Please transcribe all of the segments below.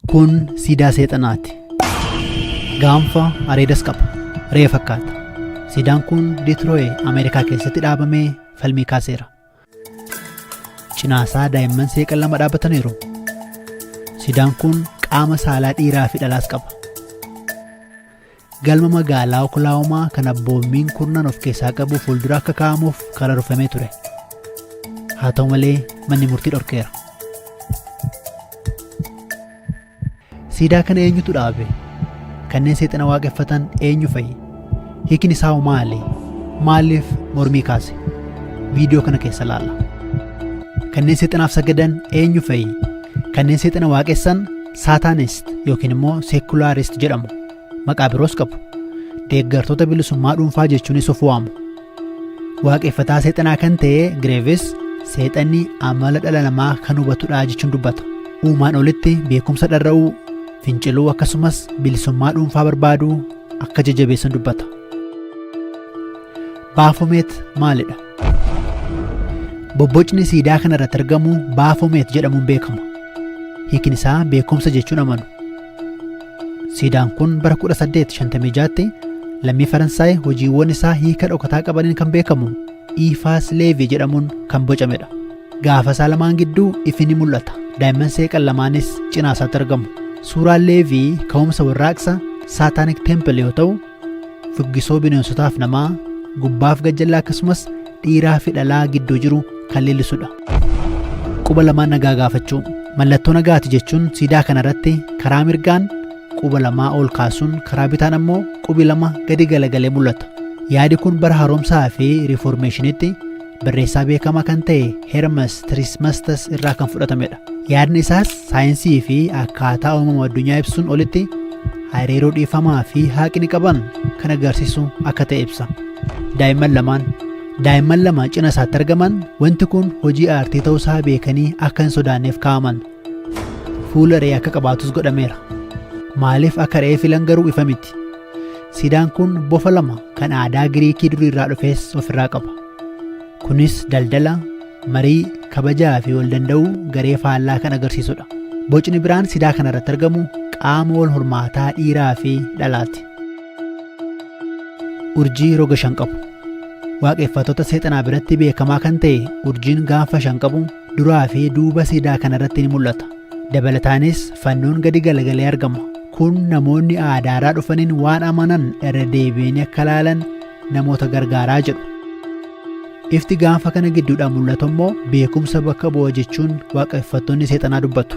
Kun siidaa seexanaati. Gaanfa areedas qaba. Re'ee fakkaata. Siidaan kun Diitirooyi Ameerikaa keessatti dhaabamee falmii kaaseera. Cinaasaa daa'imman seeqan lama dhaabataniiru. Siidaan kun qaama saalaa dhiiraa fi dhalaas qaba. Galma magaalaa Oklaahomaa kan abboommiin kurnan of keessaa qabu fuuldura akka kaa'amuuf karoorfamee ture. Haa ta'u malee manni murtii dhorkeera. Siidaa kana eenyutu dhaabe? Kanneen seexana waaqeffatan eenyu fa'i? Hiikni isaa hoo maali? Maaliif mormii kaase? Viidiyoo kana keessa laalla. Kanneen seexanaaf sagadan eenyu fa'i? Kanneen seexana waaqessan Saataanist yookiin immoo seekulaarist jedhamu. Maqaa biroos qabu. Deeggartoota bilisummaa dhuunfaa jechuunis of waamu. Waaqeffataa seexanaa kan ta'e Gireevis seexanni amala dhala namaa kan hubatudha jechuun dubbata. Uumaan olitti beekumsa dharra'uu, finciluu akkasumas bilisummaa dhuunfaa barbaaduu akka jajjabeessan dubbata. Baafomeet maalidha? Bobbocni siidaa kana irratti argamu Baafomeet jedhamuun beekama. Hiikni isaa beekumsa jechuun amanu. Siidaan kun bara 1856tti lammii Faransaay hojiiwwan isaa hiika dhokataa qabaniin kan beekamu Iifaas Leevii jedhamuun kan bocamedha. Gaafa isaa lamaan gidduu ifi ni mul'ata. Daa'imman seeqan lamaanis cinaa isaatti argamu. Suuraan Leevii ka'umsa warraaqsa Saataanik Temple yoo ta'u, fuggisoo bineensotaaf namaa, gubbaaf gajjallaa akkasumas dhiiraa fi dhalaa gidduu jiru kan leellisudha. Quba lamaan nagaa gaafachuu. Mallattoo nagaati jechuun siidaa kanarratti karaa mirgaan quba lamaa ol kaasuun karaa bitaan ammoo qubi lama gadi galagalee mul'ata. Yaadi kun bara haaromsaa fi riiformeeshinitti barreessaa beekamaa kan ta'e Hermes Trismegistus irraa kan fudhatamedha. Yaadni isaas saayinsii fi akkaataa uumama addunyaa ibsuun olitti hariiroo dhiifamaa fi haqni qaban kan agarsiisu akka ta'e ibsa. Daa'imman lamaan Daa'imman lama cina isaatti argaman wanti kun hojii aartii ta'uusaa beekanii akka hin sodaanneef kaa'aman. Fuula re'ee akka qabaatus godhameera. Maaliif akka re'ee filan garuu ifa miti. Siidaan kun bofa lama kan aadaa Giriikii durii irraa dhufes ofirraa qaba. Kunis daldala, marii, kabajaa fi wal danda'uu garee faallaa kan agarsiisudha. Bocni biraan siidaa kana irratti argamu qaama wal hormaataa dhiiraa fi dhalaati. Urjii roga shan qabu. Waaqeffattoota seexanaa biratti beekamaa kan ta'e urjiin gaanfa shan qabu duraa fi duuba siidaa kana irratti ni mul'ata. Dabalataanis fannoon gadi galagalee argama. Kun namoonni aadaarraa dhufaniin waan amanan irra deebi'anii akka ilaalan namoota gargaaraa jedhu. Ifti gaanfa kana gidduudhaan mul'atu immoo beekumsa bakka bu'a jechuun waaqeffattoonni seexanaa dubbatu.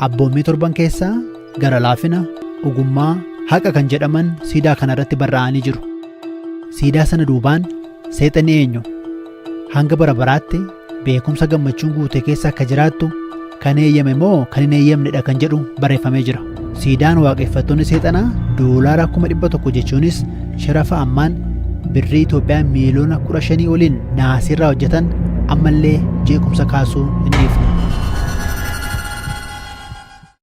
Abboommii torban keessaa gara laafina, ogummaa, haqa kan jedhaman siidaa kana irratti barraa'anii jiru. Siidaa sana duubaan seexanni eenyu? Hanga bara baraatti beekumsa gammachuun guute keessa akka jiraattu kan eeyyame moo kan hin eeyyamnedha kan jedhu barreeffamee jira. Siidaan waaqeffattoonni seexanaa doolaara 100,000 jechuunis sharafa ammaan birrii Itoophiyaa miiliyoona 15 oliin naasiirraa hojjetan ammallee jeequmsa kaasuu hin dhiifne.